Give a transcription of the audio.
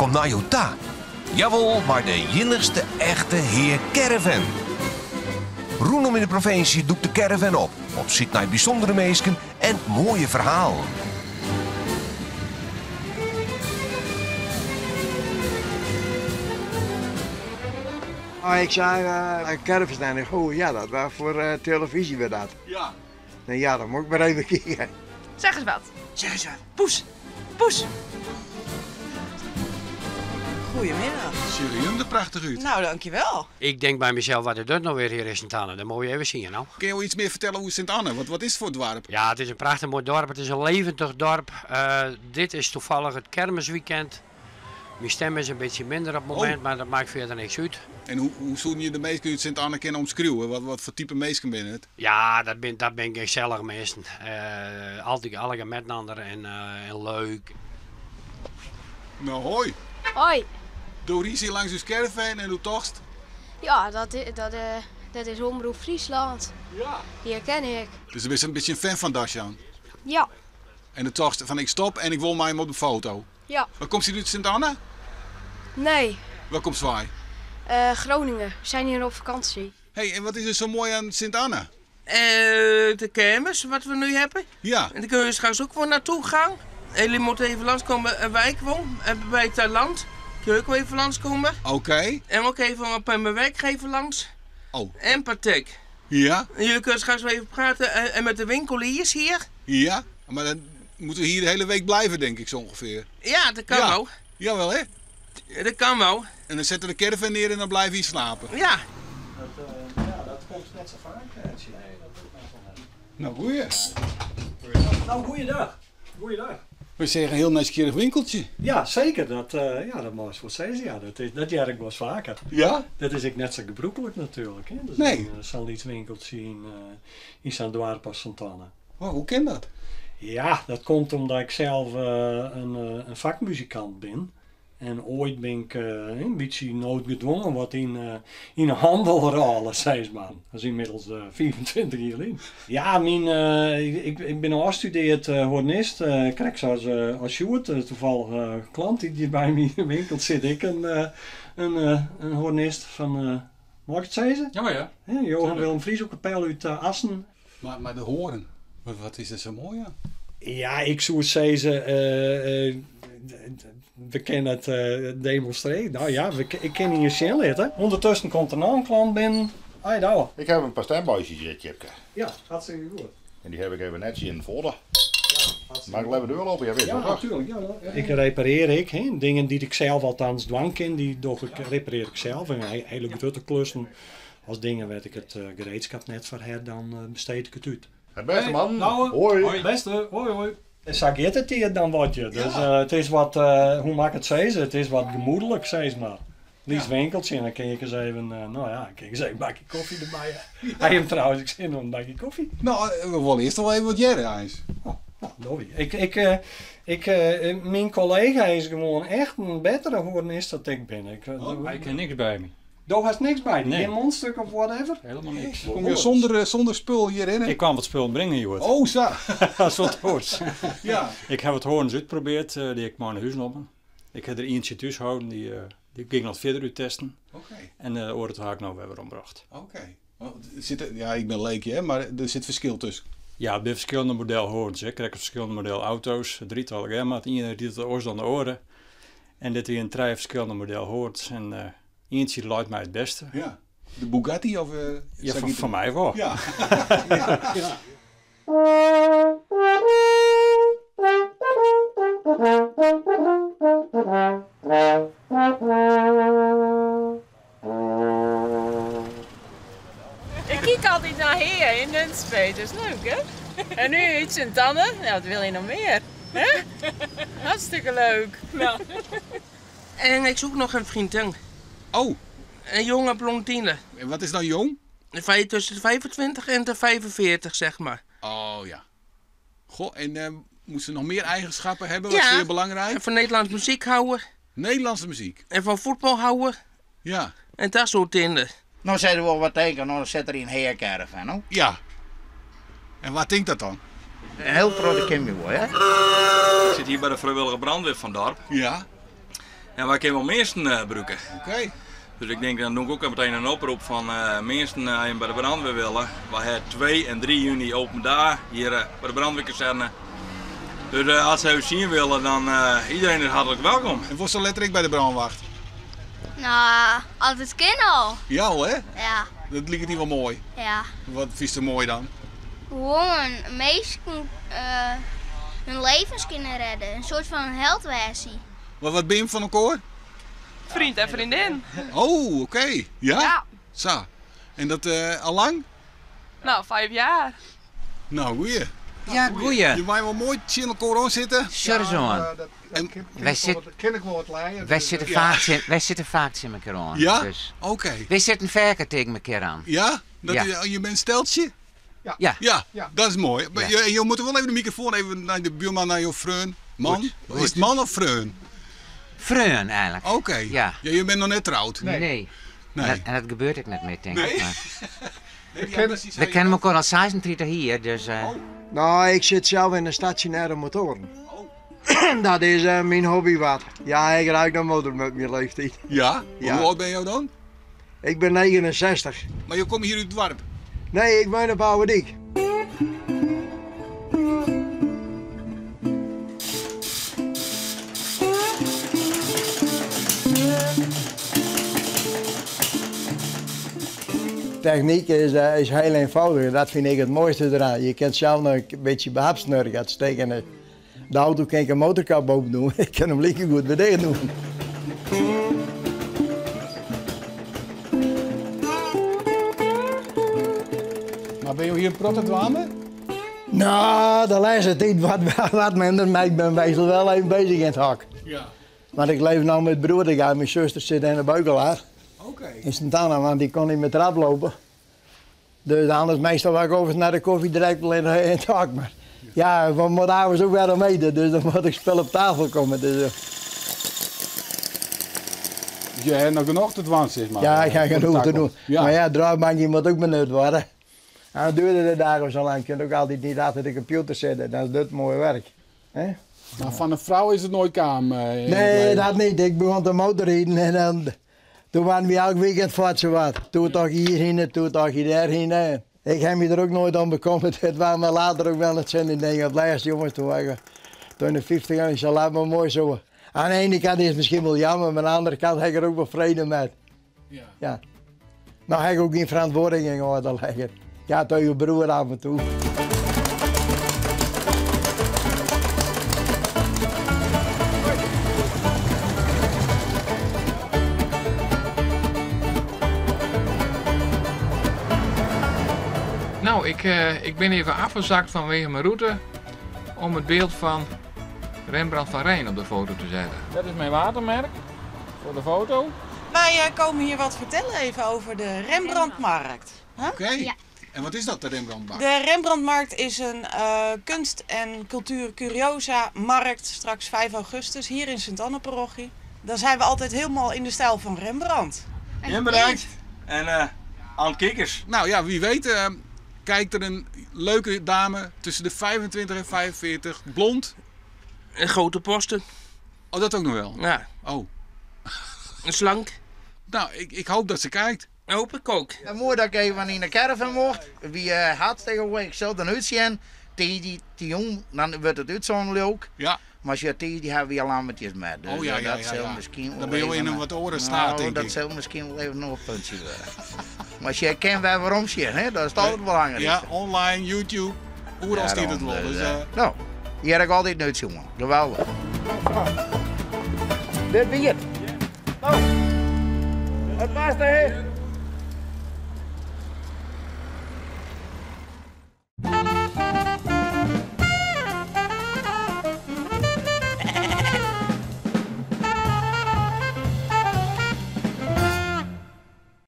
komt nei jo ta. Jawol, mei de iennichste echte Hea Caravan. Rûnom yn de provinsje dûkt de caravan op, op syk nei bysûndere minsken en moaie ferhalen. Oh, ik sei, uh, caravan, oh ja, dat was voor uh, televisie weer dat. Ja. Nou ja, dan moet ik maar even kijken. Zeg eens wat. Zeg eens wat. Poes. Poes. Goedemiddag. Sjogge jim der prachtich út. Nou, dankjewel. Ik denk by mysels, wat is dat no wer hjir yn Sint Anne? Dat moatte je even sjen, no. Kinne jo iets mear fertelle oer Sint Anne? Want wat is it foar doarp? Ja, it is in prachtich moai doarp. It is in levendig doarp. Uh, dit is toevallig it kermisweekend. Myn stim is in bytsje minder op it momint, mar dat makket fierder niks út. En hoe, hoe soene je de minsken út Sint Anne kinne omskriuwe? Wat, wat foar type minsken binne it? Ja, dat binne dat binne gesellige minsken. Uh, altyd allegear mei-inoar en, uh, en leuk. Nou, hoi. Hoi. Do rydst hjir langs ús caravan en do tochtst? Ja, dat, dat, uh, dat is Omroep Friesland. Ja. Die ken ik. Dus do bist in bytsje in fan fan Dasjan? Ja. En do tochtst fan ik stop en ik wol mei him op de foto? Ja. Waar komst út Sint Anne? Nee. Wêr komst wei? Uh, Groningen. We zijn hier op vakantie. Hey, en wat is der sa moai oan Sint Anne? Uh, de kermis, wat we nu hebben. Ja. En daar kun je straks ook wel naartoe gaan. En jullie moeten even langskomen, een wijkwon, bij het land. Kun je ook wel even langskomen. Oké. Okay. En ook even op mijn werkgever langs. Oh. En Patek. Ja. En jullie kunnen straks wel even praten en, en met de winkeliers hier. Ja, maar dan moeten we hier de hele week blijven, denk ik zo ongeveer. Ja, dat kan ja. wel. Jawel, hè? Dat kan wel. En dan zetten we de caravan neer en dan blijven we hier slapen. Ja. Dat, uh, ja, dat komt net zo vaak. Nee, dat doet meestal net. Nou, goeie. Nou, goeiedag. Goeiedag. We zeggen een heel nieuwsgierig winkeltje. Ja, zeker. Dat, uh, ja, dat mag ik wel zeggen. Ja, dat, is, dat jaar ik wel eens vaker. Ja? Dat is ik net zo gebruikelijk natuurlijk. Hè? Dat is nee. Een, zo'n winkeltje in, uh, in zo'n dorp als Sint Anne. Oh, hoe ken dat? Ja, dat komt omdat ik zelf uh, een, een vakmuzikant ben. En ooit ben ik uh, een beetje noodgedwongen wat in, uh, in een handel rollen, zeg maar. Dat is inmiddels uh, 24 jaar in. Ja, mijn, ik, ik ben al afgestudeerd hornist. Krijg zoals als Sjoerd, toevallig klant die bij mij in de winkel zit. Ik een, een, een hornist van, mag ik het zeggen? Ja, ja. ja Johan Willem Vries, ook kapel uit Assen. Maar, maar de hoorn, wat, wat is er zo mooi aan? Ja, ik zou zeggen, uh, we kunnen het uh, demonstreren. Nou ja, we, ik ken hier zin laten. Ondertussen komt er nog een klant binnen. Hoi, nou. Ik heb een paar stembuisjes, Tjipke. Ja, hartstikke goed. En die heb ik even netjes in het folder. Ja, Mag ik even doorlopen? Ja, weet ja, natuurlijk. Ja, ja. Ik repareer ik, hè. Dingen die ik zelf althans dwang ken, die doe ik, repareer ik zelf. En hele grote klussen. Als dingen weet ik het uh, gereedschap net voor her, dan uh, besteed ik het uit. Het beste man. Nou, hoi. hoi. Beste, hoi hoi. Zo gaat het hier dan wat je. Dus ja. uh, het is wat, uh, hoe mag ik het zeggen? Het is wat gemoedelijk, zeg maar. Lies ja. winkeltje en dan kan ik eens even, uh, nou ja, kan ik eens even een bakje koffie erbij. Ja. Hij heeft trouwens, ik zin om een bakje koffie. Nou, we willen eerst wel even wat jerren, eens. Oh, nou, ik, ik, uh, ik, uh, mijn collega is gewoon echt een betere hoornist dan ik ben. Ik, oh, hij kan niks bij me. Daar has niks bij, Nee. geen mondstuk of whatever? Helemaal niks. Kom je zonder, zonder spul hierin? Hè? Ik kwam wat spul brengen, joh. Oh, zo. Zo'n hoorns. ja. Ik heb het hoorns uitgeprobeerd, die ik maar naar huis nam. Ik heb er eentje thuis houden, die, uh, die ging nog verder uittesten. Oké. Okay. En uh, oren had ik nou weer omgebracht. Oké. Okay. Oh, zit ja, ik ben leekje, hè, maar er zit verschil tussen. Ja, er zijn verschillende model hoorns. Hè. Ik krijg verschillende model auto's, drietal gamma. Het ene riet het oors dan de oren. En dit hier een drie verschillende model hoorns. En, uh, Eentje lijkt mij het beste. Ja. De Bugatti of... Uh, ja, van, van mij wel. Ja. ja. ja. Ik kijk altijd naar Hea in Nunspeet, dat is leuk hè? En nu iets in tanden, nou wat wil je nog meer? Hè? Hartstikke leuk. Nou. En ik zoek nog een vriendin. Oh. Een jonge blondine. En wat is dan jong? Tussen de 25 en de 45, zeg maar. Oh ja. Goh, en uh, moet ze nog meer eigenschappen hebben? Wat ja, is belangrijk? En van Nederlandse muziek houden. Nederlandse muziek? En van voetbal houden. Ja. En dat soort dingen. Nou zeiden we wel wat tegen, nou zit er in heercaravan, hoor. Ja. En wat denkt dat dan? Een heel grote cambio, hè? Ik zit hier bij de vrijwillige brandweer van dorp. Ja. Ja, wy kinne wol minsken brûke. Oké. Dus ik denk, dan doe ik ook meteen een oproep van minsken die bij de brandweer willen. Wij hebben 2 en 3 juni open dag hier bij de brandweerkazerne. Dus als ze even zien willen, dan iedereen is hartelijk welkom. En was ze letterlijk bij de brandwacht? Nou, als het kan al. Ja al, hè? Ja. Dat lijkt niet wel mooi. Ja. Wat vind je mooi dan? Gewoon mensen hun levens kunnen redden. Een soort van heldversie. Maar wat ben je van elkaar? Vriend en vriendin. Oh, oké. Ja? Ja. Zo. En dat al lang? Nou, 5 jaar. Nou, goeie. Ja, goeie. Je mag wel mooi tegen elkaar aan zitten. Sorry, zo. En Wij zitten vaak tegen elkaar aan. Ja? Dus. Oké. Wij zitten vaker tegen elkaar aan. Ja? Dat Ja. Je bent steltje? Ja. Ja, dat is mooi. Maar Ja. je moet wel even de microfoon even naar de buurman, naar je freun. Man? Goed, goed. Is het man of freun? Freun eigenlijk. Oké. Ja. Ja, je bent nog net trouwd. Nee. Nee. En dat gebeurt ook net meer, denk Nee. ik. Maar. Nee, We kennen elkaar al 36 hier, dus... Nou, ik zit zelf in de stationaire motoren. Dat is mijn hobby wat. Ja, ik ruik de motor met mijn leeftijd. Ja? Ja. Hoe oud ben jij dan? Ik ben 69. Maar je komt hier uit het dorp? Nee, ik woon op Oude Dijk. Techniek is heel eenvoudig. Dat vind ik het mooiste eraan. Je kunt zelf nog een beetje behapsnurken gaat steken. De auto kan ik een motorkap open doen. Ik kan hem lekker goed weer dicht doen. Maar ben je hier een prot aan? Nou, de laatste tijd wat minder, maar ik ben meestal wel even bezig in het hak. Ja. Want ik leef nou met broer, ik mijn zuster zit in de Beukelaar. Oké. In Sint-Anna, want die kon niet meer trap lopen. Dus anders meestal wou ik over naar de koffie direct wel in het hak. Maar ja, we moeten avonds ook weer om eten, dus dan moet ik spul op tafel komen. Dus, Dus je hebt nog genoeg te dwang, zeg maar. ja, ik ga Voor de genoeg te tackle. doen. Ja. Maar ja, het draaibankje moet ook benut worden. En dan duurde de dagen zo lang. Je kunt ook altijd niet achter de computer zitten. Dat is dit mooie werk. Hè? Maar van een vrouw is het nooit kaam. in het Nee, leven. dat niet. Ik begon te motorrijden en dan, toen waren we elk weekend voort zo wat. Toen toch hierheen, toen toch hier daarheen. Ik heb me er ook nooit om bekommerd. Het waren me later ook wel het zin in. Denk, het laatste jongens, toen waren we toen de 50 jaar, ik zei, laat maar mooi zo. Aan de ene kant is het misschien wel jammer, maar aan de andere kant heb ik er ook wel vrede mee. Ja. Ja. Nou heb ik ook geen verantwoording in orde leggen. Ja, tegen je broer af en toe. Nou, ik ben even afgezakt vanwege mijn route om het beeld van Rembrandt van Rijn op de foto te zetten. Dat is mijn watermerk voor de foto. Wij komen hier wat vertellen even over de Rembrandtmarkt. Huh? Oké. En wat is dat, de Rembrandtmarkt? De Rembrandtmarkt is een kunst- en cultuur-curiosa-markt, straks 5 augustus, hier in Sint-Anna-parochie. Dan zijn we altijd helemaal in de stijl van Rembrandt. En bedankt. En aan kikkers. Nou ja, wie weet kijkt er een leuke dame tussen de 25 en 45, blond. En grote posten. Oh, dat ook nog wel? Ja. Oh. Een slank. Nou, ik hoop dat ze kijkt. Hoop ik ook. En mooi dat ik even in de caravan mocht. Wie had tegenwoordig, ik zal dan uitzien. Die, die, die jong, dan wordt het uitzonden leuk. Ja. Maar als die, die hebben we al lammetjes met. Dus Oh, ja, ja, dat ja, zal ja. misschien wel Dan ben je wel even in een wat oren staat, nou, denk dat ik. zal misschien wel even nog een puntje worden. maar als jij kent waar waarom zien, hè? Dat is altijd het belangrijkste. Ja, online, YouTube, overal staat het wel. Daarom, Dus, nou, hier heb ik altijd nooit jongen. Geweldig. Dit wie het. Het was hè?